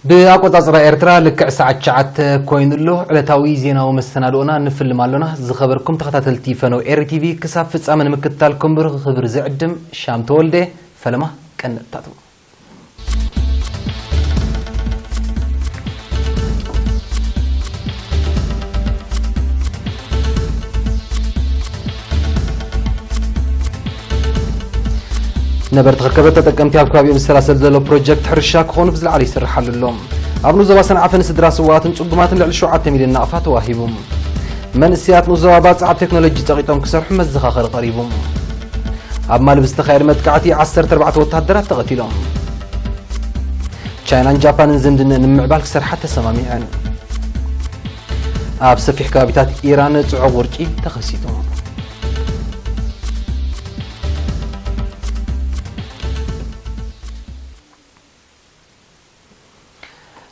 ብኣቆጻጽራ ኤርትራ ልክዕ ሰዓት ትሽዓተ ኮይኑ ኣሎ። ዕለታዊ ዜናዊ መሰናድኦና ንፍልም ኣሎና። ዝኸበርኩም ተኸታተልቲ ፈነው ኤሪ ቲቪ፣ ክሳብ ፍጻመ ንምክትታልኩም ብርኽብሪ ዝዕድም ሻም ተወልደ። ፈለማ ቀንጥታቱ። ነበርቲ ከርከበት ተጠቀምቲ ኣብ ከባቢኦም ዝሰላሰል ዘሎ ፕሮጀክት ሕርሻ ክኾኑ ብዝለዓለ ይስርሓሉ ኣሎ። ኣብ ንዞባ ሰንዓፈ ንስድራ ስዋኣትን ጽጉማትን ልዕሊ ሸውዓተ ሚልዮን ናቕፋ ተዋሂቡ። መንእሰያት ንዞባ ባጽዕ ኣብ ቴክኖሎጂ ጸቒጦም ክሰርሑ መዘኻኸሪ ቀሪቡ። ኣብ ማሊ ብዝተኻየደ መጥቃዕቲ ዓሰርተ ኣርባዕተ ወታደራት ተቐቲሎም። ቻይናን ጃፓንን ዝምድነን ንምዕባል ክሰርሓ ተሰማሚዐን። ኣብ ሰፊሕ ከባቢታት ኢራን ጽዑቕ ውርጪ ተኸሲቱ።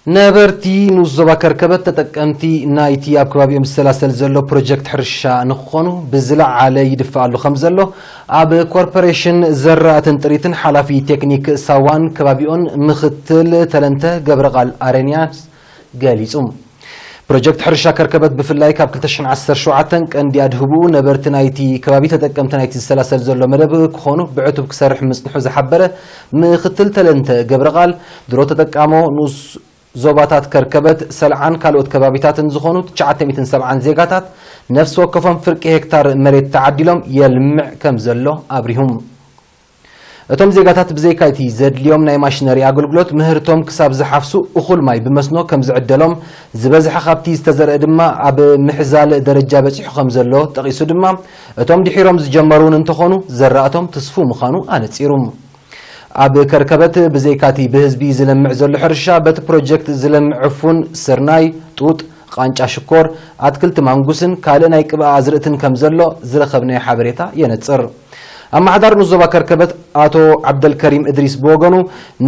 ነበርቲ ንኡስ ዞባ ከርከበት ተጠቀምቲ ናይቲ ኣብ ከባቢኦም ዝሰላሰል ዘሎ ፕሮጀክት ሕርሻ ንክኾኑ ብዝለዓለ ይድፈኣሉ ከም ዘሎ ኣብ ኮርፖሬሽን ዘራእትን ጥሪትን ሓላፊ ቴክኒክ ሳዋን ከባቢኦን ምክትል ተለንተ ገብረቓል ኣረንያስ ገሊጹ። ፕሮጀክት ሕርሻ ከርከበት ብፍላይ ካብ ክልተ ሽሕን ዓሰርተ ሸውዓተን ቀንዲ ኣድህብኡ ነበርቲ ናይቲ ከባቢ ተጠቀምቲ ናይቲ ዝሰላሰል ዘሎ መደብ ክኾኑ ብዕቱብ ክሰርሕ ምጽንሑ ዝሓበረ ምክትል ተለንተ ገብረቓል፣ ድሮ ተጠቃሞ ንኡስ ዞባታት ከርከበት፣ ሰልዓን ካልኦት ከባቢታትን ዝኾኑ ትሽዓተ ሚእትን ሰብዓን ዜጋታት ነፍሲ ወከፎም ፍርቂ ሄክታር መሬት ተዓዲሎም የልምዕ ከም ዘሎ ኣብሪሁም። እቶም ዜጋታት ብዘይካ እቲ ዘድልዮም ናይ ማሽነሪ ኣገልግሎት ምህርቶም ክሳብ ዝሓፍሱ እኹል ማይ ብመስኖ ከም ዝዕደሎም፣ ዝበዝሐ ካብቲ ዝተዘርአ ድማ ኣብ ምሕዛል ደረጃ በጺሑ ከም ዘሎ ጠቒሱ ድማ፣ እቶም ድሒሮም ዝጀመሩ እውን እንተኾኑ ዘራእቶም ትስፉው ምዃኑ ኣነጺሩ። ኣብ ከርከበት ብዘይካቲ ብህዝቢ ዝለምዕ ዘሎ ሕርሻ በቲ ፕሮጀክት ዝለምዕ ዕፉን፣ ስርናይ፣ ጡጥ፣ ቃንጫ ሽኮር፣ ኣትክልቲ ማንጉስን ካልእ ናይ ቅብኣ ኣዝርእትን ከም ዘሎ ዝረኸብናዮ ሓበሬታ የነጽር። ኣመሓዳሪ ንኡስ ዞባ ከርከበት ኣቶ ዓብደልከሪም እድሪስ ብወገኑ፣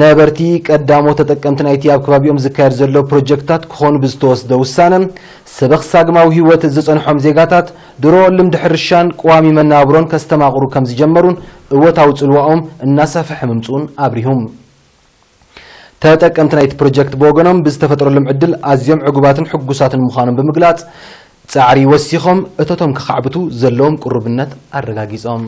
ነበርቲ ቀዳሞት ተጠቀምቲ ናይቲ ኣብ ከባቢኦም ዝካየድ ዘሎ ፕሮጀክትታት ክኾኑ ብዝተወስደ ውሳነ፣ ሰበኽ ሳግማዊ ህይወት ዝጸንሖም ዜጋታት ድሮ ልምዲ ሕርሻን ቀዋሚ መነባብሮን ከስተማቕሩ ከም ዝጀመሩን እወታዊ ጽልዋኦም እናሰፍሐ ምምጽኡን ኣብሪሁም። ተጠቀምቲ ናይቲ ፕሮጀክት ብወገኖም ብዝተፈጠረሎም ዕድል ኣዝዮም ዕጉባትን ሕጉሳትን ምዃኖም ብምግላጽ፣ ጻዕሪ ወሲኾም እቶቶም ከኻዕብቱ ዘለዎም ቅሩብነት ኣረጋጊጾም።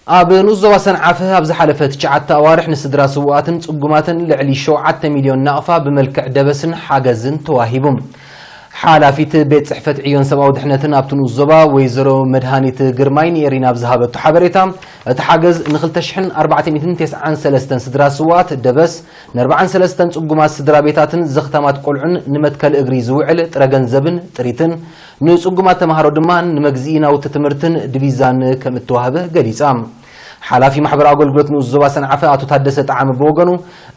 ኣብ ንኡስ ዞባ ሰንዓፈ ኣብ ዝሓለፈ ትሽዓተ ኣዋርሕ ንስድራ ስዉኣትን ጽጉማትን ልዕሊ ሸውዓተ ሚልዮን ናቕፋ ብመልክዕ ደበስን ሓገዝን ተዋሂቡ። ሓላፊት ቤት ጽሕፈት ዕዮን ሰብኣዊ ድሕነትን ኣብቲ ንኡስ ዞባ ወይዘሮ መድሃኒት ግርማይ ንኤሪና ኣብ ዝሃበቶ ሓበሬታ፣ እቲ ሓገዝ ንክልተ ሽሕን ኣርባዕተ ሚእትን ተስዓን ሰለስተን ስድራ ስዉኣት ደበስ፣ ንኣርባዓን ሰለስተን ጽጉማት ስድራ ቤታትን ዘኽታማት ቆልዑን ንመትከሊ እግሪ ዝውዕል ጥረ ገንዘብን ጥሪትን፣ ንጽጉማት ተማሃሮ ድማ ንመግዝኢ ናውቲ ትምህርትን ዲቪዛን ከም እተዋህበ ገሊጻ። ሓላፊ ማሕበራዊ ኣገልግሎት ንኡስ ዞባ ሰንዓፈ ኣቶ ታደሰ ጠዓመ ብወገኑ፣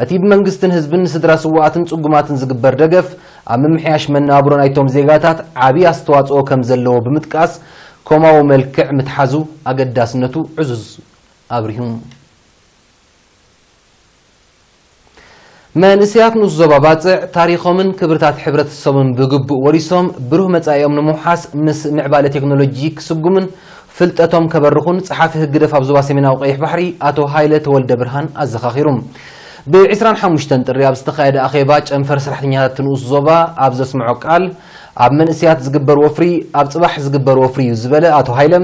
እቲ ብመንግስትን ህዝብን ንስድራ ስዉኣትን ጽጉማትን ዝግበር ደገፍ ኣብ ምምሕያሽ መነባብሮ ናይቶም ዜጋታት ዓቢ ኣስተዋጽኦ ከም ዘለዎ ብምጥቃስ፣ ኮማዊ መልክዕ ምትሓዙ ኣገዳስነቱ ዕዙዝ ኣብሪሁ። መንእሰያት ንኡስ ዞባ ባጽዕ ታሪኾምን ክብርታት ሕብረተሰቦምን ብግቡእ ወሪሶም ብሩህ መጻኢኦም ንምውሓስ ምስ ምዕባለ ቴክኖሎጂ ክስጉምን ፍልጠቶም ከበርኹን ጸሓፊ ህግደፍ ኣብ ዞባ ሰሜናዊ ቀይሕ ባሕሪ ኣቶ ሃይለ ተወልደ ብርሃን ኣዘኻኺሩ። ብ ዕስራን ሓሙሽተን ጥሪ ኣብ ዝተኻየደ ኣኼባ ጨንፈር ሰራሕተኛታት ንኡስ ዞባ ኣብ ዘስምዖ ቃል፣ ኣብ መንእሰያት ዝግበር ወፍሪ ኣብ ጽባሕ ዝግበር ወፍሪ እዩ ዝበለ ኣቶ ሃይለ፣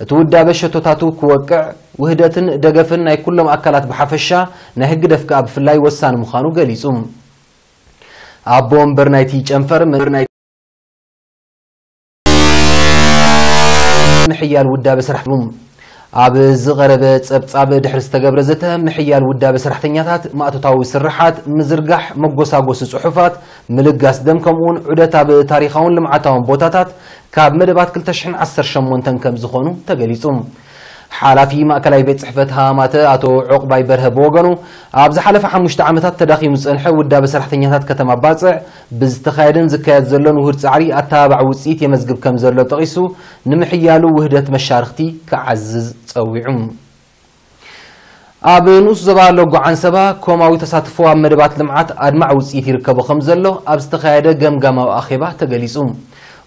እቲ ውዳበ ሸቶታቱ ክወቅዕ ውህደትን ደገፍን ናይ ኩሎም ኣካላት ብሓፈሻ፣ ናይ ህግደፍ ከኣ ብፍላይ ወሳኒ ምዃኑ ገሊጹ። ኣቦ ወንበር ናይቲ ጨንፈር ምሕያል ውዳበ ሰራሕ ኣብ ዝቐረበ ጸብጻብ ድሕሪ ዝተገብረ ዘተ፣ ምሕያል ውዳበ ሰራሕተኛታት፣ ማእቶታዊ ስርሓት፣ ምዝርጋሕ መጎሳጎሲ ጽሑፋት፣ ምልጋስ ደም ከምኡውን ዑደት ኣብ ታሪኻውን ልምዓታውን ቦታታት ካብ መደባት ክልተ ሽሕን ዓሰርተ ሸሞንተን ከም ዝኾኑ ተገሊጹ። ሓላፊ ማእከላይ ቤት ጽሕፈት ሃማማተ ኣቶ ዑቕባይ በርሀ ብወገኑ፣ ኣብ ዝሓለፈ ሓሙሽተ ዓመታት ተዳኺሙ ዝጸንሐ ውዳበ ሰራሕተኛታት ከተማ ባጽዕ ብዝተኻየደን ዝካየድ ዘሎን ውሁድ ጻዕሪ ኣተባባዒ ውጽኢት የመዝግብ ከም ዘሎ ጠቒሱ፣ ንምሕያሉ ውህደት መሻርኽቲ ክዓዝዝ ጸዊዑ። ኣብ ንኡስ ዞባ ሎጎ ዓንሰባ ኮማዊ ተሳትፎ ኣብ መደባት ልምዓት ኣድማዕ ውጽኢት ይርከቦ ከም ዘሎ ኣብ ዝተኻየደ ገምጋማዊ ኣኼባ ተገሊጹ።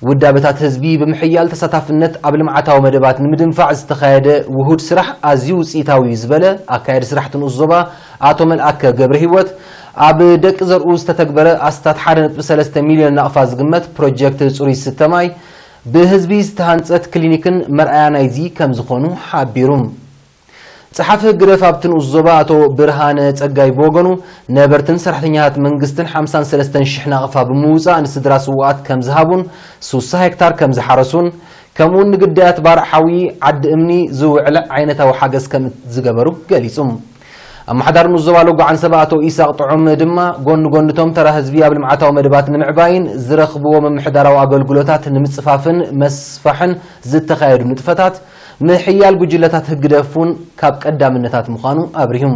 ውዳበታት ህዝቢ ብምሕያል ተሳታፍነት ኣብ ልምዓታዊ መደባት ንምድንፋዕ ዝተኻየደ ውሁድ ስራሕ ኣዝዩ ውፅኢታዊ እዩ ዝበለ ኣካየዲ ስራሕቲ ንኡስ ዞባ ኣቶ መልኣከ ገብረ ህይወት፣ ኣብ ደቂ ዘርኡ ዝተተግበረ ኣስታት ሓደ ነጥቢ ሰለስተ ሚልዮን ናቕፋ ዝግመት ፕሮጀክት ፅሩይ ዝስተ ማይ ብህዝቢ ዝተሃንፀት ክሊኒክን መርኣያ ናይዚ ከም ዝኾኑ ሓቢሩ። ጸሓፊ ህግደፍ ኣብቲ ንኡስ ዞባ ኣቶ ብርሃነ ጸጋይ ብወገኑ፣ ነበርትን ሰራሕተኛታት መንግስትን ሓምሳን ሰለስተን ሽሕ ናቕፋ ብምውጻእ ንስድራ ስውኣት ከም ዝሃቡን፣ ስሳ ሄክታር ከም ዝሓረሱን፣ ከምኡውን ንግዳያት ባርዕ ሓዊ ዓዲ እምኒ ዝውዕል ዓይነታዊ ሓገዝ ከም ዝገበሩ ገሊጹ። ኣመሓዳሪ ንኡስ ዞባ ሎጎ ዓንሰባ ኣቶ ኢሳቕ ጥዑም ድማ፣ ጎኒ ጎኒ እቶም ተራ ህዝቢ ኣብ ልምዓታዊ መደባት ንምዕባይን ዝረኽብዎ ምምሕዳራዊ ኣገልግሎታት ንምጽፋፍን መስፋሕን ዝተኻየዱ ንጥፈታት፣ ምሕያል ጉጅለታት ህግደፍ እውን ካብ ቀዳምነታት ምዃኑ ኣብሪሁ።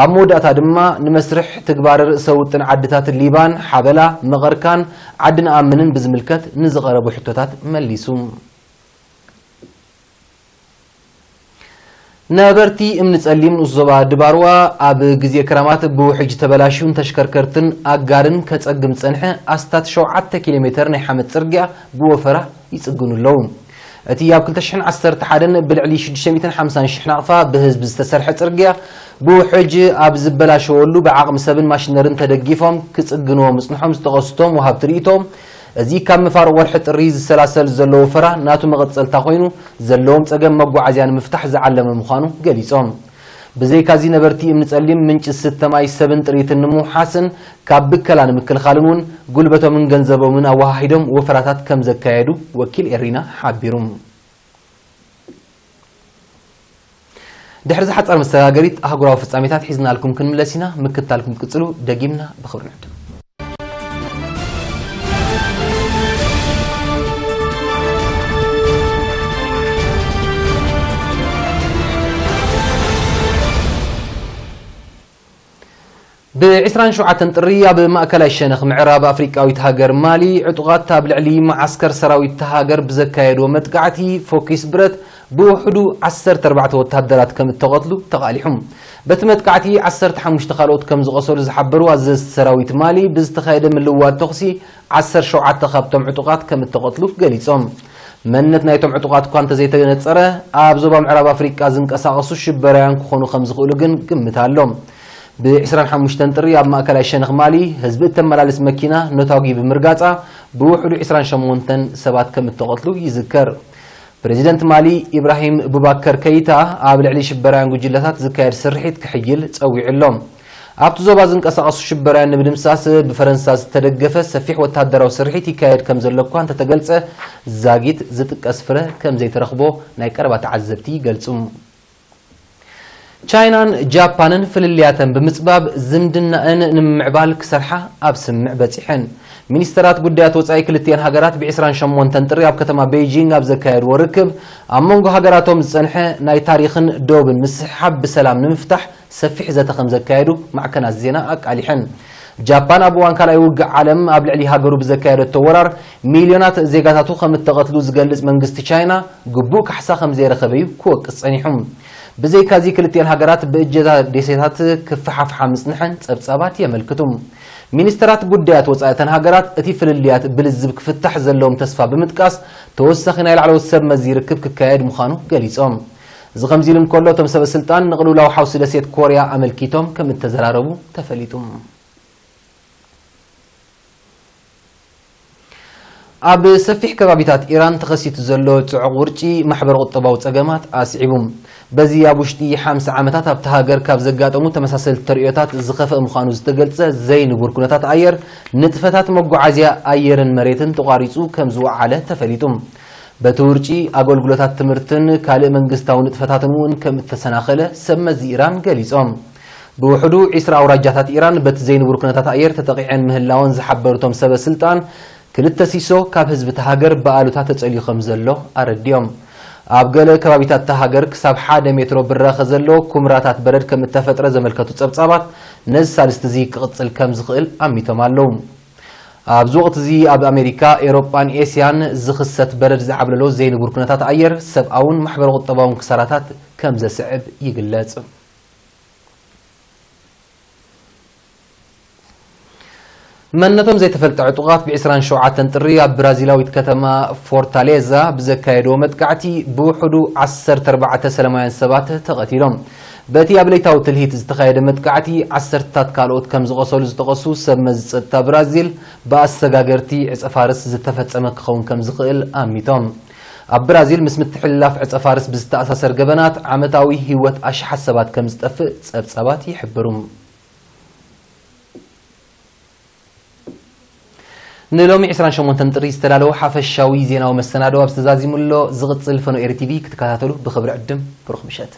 ኣብ መወዳእታ ድማ ንመስርሕ ትግባረ ርእሰ ውጥን ዓድታት ሊባን፣ ሓበላ፣ መቐርካን ዓዲ ንኣምንን ብዝምልከት ንዝቐረቡ ሕቶታት መሊሱ። ነበርቲ እምኒ ጸሊም ንኡስ ዞባ ድባርዋ ኣብ ግዜ ክራማት ብውሕጅ ተበላሽዩን ተሽከርከርትን ኣጋርን ከጸግም ጸንሐ ኣስታት ሸውዓተ ኪሎ ሜተር ናይ ሓመድ ጽርግያ ብወፈራ ይጽግኑ ኣለዉ። እቲ ኣብ ክልተ ሽሕን ዓሰርተ ሓደን ብልዕሊ ሽዱሽተ ሚእትን ሓምሳን ሽሕ ናቕፋ ብህዝቢ ዝተሰርሐ ጽርግያ ብውሕጅ ኣብ ዝበላሸወሉ ብዓቕሚ ሰብን ማሽነርን ተደጊፎም ክጽግንዎ ምጽንሖም ዝጠቐሱ እቶም ወሃብቲ ርእይቶ፣ እዚ ካብ መፋርቕ ወርሒ ጥሪ ዝሰላሰል ዘሎ ወፈራ ናቱ መቐጸልታ ኮይኑ ዘለዎም ጸገም መጓዓዝያ ንምፍታሕ ዝዓለመ ምዃኑ ገሊጾም። ብዘይካዚ ነበርቲ እምኒ ጸሊም ምንጪ ዝስተ ማይ ሰብን ጥሪትን ንምውሓስን ካብ ብከላ ንምክልኻልን እውን ጉልበቶምን ገንዘቦምን ኣወሃሂዶም ወፈራታት ከም ዘካየዱ ወኪል ኤሪና ሓቢሩ። ድሕሪ ዝሓጻር መሰጋገሪት ኣህጉራዊ ፍጻሜታት ሒዝናልኩም ክንምለስ ኢና። ምክታልኩም ክትቅጽሉ ደጊምና ብኽብሪ ንዕድም። ብ ዕስራን ሸውዓተን ጥሪ ኣብ ማእከላይ ሸነኽ ምዕራብ ኣፍሪቃዊት ሃገር ማሊ፣ ዕጡቓት ኣብ ልዕሊ መዓስከር ሰራዊት እታ ሃገር ብዘካየድዎ መጥቃዕቲ ፎኪስ ብረት ብውሕዱ ዓሰርተ ኣርባዕተ ወተሃደራት ከም እተቐትሉ ተቓሊሑ። በቲ መጥቃዕቲ ዓሰርተ ሓሙሽተ ካልኦት ከም ዝቖሰሉ ዝሓበሩ ኣዘዝቲ ሰራዊት ማሊ፣ ብዝተኻየደ ምልውዋጥ ተኹሲ ዓሰርተ ሸውዓተ ካብቶም ዕጡቓት ከም እተቐትሉ ገሊጾም። መንነት ናይቶም ዕጡቓት እኳ እንተዘይተነጸረ፣ ኣብ ዞባ ምዕራብ ኣፍሪቃ ዝንቀሳቐሱ ሽበራውያን ክኾኑ ከም ዝኽእሉ ግን ግምት ኣሎ። ብ ዕስራን ሓሙሽተን ጥሪ ኣብ ማእከላይ ሸነኽ ማሊ ህዝቢ እተመላልስ መኪና ነታጒ ብምርጋጻ ብውሕዱ ዕስራን ሸሞንተን ሰባት ከም እተቐትሉ ይዝከር። ፕሬዚደንት ማሊ ኢብራሂም ቡባከር ከይታ ኣብ ልዕሊ ሽበራውያን ጉጅለታት ዝካየድ ስርሒት ክሕይል ጸዊዑ ኣሎ። ኣብቲ ዞባ ዝንቀሳቐሱ ሽበራውያን ንምድምሳስ ብፈረንሳ ዝተደገፈ ሰፊሕ ወተሃደራዊ ስርሒት ይካየድ ከም ዘሎ እኳ እንተተገልጸ፣ ዛጊት ዝጥቀስ ፍረ ከም ዘይተረኽቦ ናይ ቀረባ ተዓዘብቲ ይገልጹ። ቻይናን ጃፓንን ፍልልያተን ብምጽባብ ዝምድናኣን ንምምዕባል ክሰርሓ ኣብ ስምምዕ በጺሐን። ሚኒስተራት ጉዳያት ወጻኢ ክልቲኤን ሃገራት ብ ዕስራን ሸሞንተን ጥሪ ኣብ ከተማ ቤይጂንግ ኣብ ዘካየድዎ ርክብ፣ ኣብ መንጎ ሃገራቶም ዝጸንሐ ናይ ታሪኽን ዶብን ምስሕሓብ ብሰላም ንምፍታሕ ሰፊሕ ዘተ ከም ዘካየዱ ማዕከናት ዜና ኣቃሊሐን። ጃፓን ኣብ እዋን ካልኣይ ውግእ ዓለም ኣብ ልዕሊ ሃገሩ ብዘካየደቶ ወራር ሚልዮናት ዜጋታቱ ከም እተቐትሉ ዝገልጽ መንግስቲ ቻይና፣ ግቡእ ካሕሳ ከም ዘይረኸበ እዩ ክወቅስ ጸኒሑ። ብዘይካዚ ክልቲኤን ሃገራት ብእጀታ ደሴታት ክፈሓፍሓ ምጽንሐን ጸብጻባት የመልክቱ። ሚኒስተራት ጉዳያት ወጻኢ እተን ሃገራት እቲ ፍልልያት ብልዝብ ክፍታሕ ዘለዎም ተስፋ ብምጥቃስ፣ ተወሳኺ ናይ ላዕለዎት ሰብ መዚ ርክብ ክካየድ ምዃኑ ገሊጾም። እዚ ከምዚ ኢሉ እንከሎ፣ እቶም ሰበ ስልጣን ንቕልውላው ሓውሲ ደሴት ኮርያ ኣመልኪቶም ከም እተዘራረቡ ተፈሊጡ። ኣብ ሰፊሕ ከባቢታት ኢራን ተኸሲቱ ዘሎ ጽዑቕ ውርጪ ማሕበረ ቁጠባዊ ጸገማት ኣስዒቡ። በዚ ኣብ ውሽጢ ሓምሳ ዓመታት ኣብታ ሃገር ካብ ዘጋጠሙ ተመሳሰልቲ ተርእዮታት ዝኸፍአ ምዃኑ ዝተገልጸ ዘይንቡር ኩነታት ኣየር፣ ንጥፈታት መጓዓዝያ ኣየርን መሬትን ተቋሪጹ ከም ዝወዓለ ተፈሊጡ። በቲ ውርጪ ኣገልግሎታት ትምህርትን ካልእ መንግስታዊ ንጥፈታትን እውን ከም እተሰናኸለ ሰብ መዚ ኢራን ገሊጾም። ብውሕዱ ዒስራ ኣውራጃታት ኢራን በቲ ዘይንቡር ኩነታት ኣየር ተጠቒዐን ምህላወን ዝሓበሩ እቶም ሰበ ስልጣን፣ ክልተ ሲሶ ካብ ህዝቢ እታ ሃገር ብኣሉታ ተጸልዩ ከም ዘሎ ኣረዲኦም። ኣብ ገለ ከባቢታት እታ ሃገር ክሳብ ሓደ ሜትሮ ብራኸ ዘለዎ ኩምራታት በረድ ከም እተፈጥረ ዘመልከቱ ጸብጻባት፣ ነዚ ሳልስቲ እዚ ክቕጽል ከም ዝኽእል ኣሚቶም ኣለዉ። ኣብዚ ወቕቲ እዚ ኣብ ኣሜሪካ፣ ኤውሮጳን ኤስያን ዝኽሰት በረድ ዝዓብለሎ ዘይንቡር ኩነታት ኣየር ሰብኣውን ማሕበረ ቁጠባውን ክሳራታት ከም ዘስዕብ ይግለጽ። መንነቶም ዘይተፈልጠ ዕጡቓት ብ ዕስራን ሸውዓተን ጥሪ ኣብ ብራዚላዊት ከተማ ፎርታሌዛ ብዘካየድዎ መጥቃዕቲ ብውሕዱ ዓሰርተ ኣርባዕተ ሰላማውያን ሰባት ተቐቲሎም። በቲ ኣብ ለይታዊ ትልሂት ዝተኻየደ መጥቃዕቲ ዓሰርታት ካልኦት ከም ዝቐሰሉ ዝጠቐሱ ሰብ መዚ ጸጥታ ብራዚል፣ ብኣሰጋገርቲ ዕጸ ፋርስ ዝተፈጸመ ክኸውን ከም ዝኽእል ኣሚቶም። ኣብ ብራዚል ምስ ምትሕልላፍ ዕጸ ፋርስ ብዝተኣሳሰር ገበናት ዓመታዊ ህይወት ኣሽሓት ሰባት ከም ዝጠፍእ ጸብጻባት ይሕብሩ። ንሎሚ ዕስራን ሸሞንተን ጥሪ ዝተዳለወ ሓፈሻዊ ዜናዊ መሰናዶ ኣብ ዝተዛዚሙ ኣሎ። ዝቕጽል ፈኖ ኤሪ ቲቪ ክትከታተሉ ብኽብሪ ዕድም። ብሩኽ ምሸት።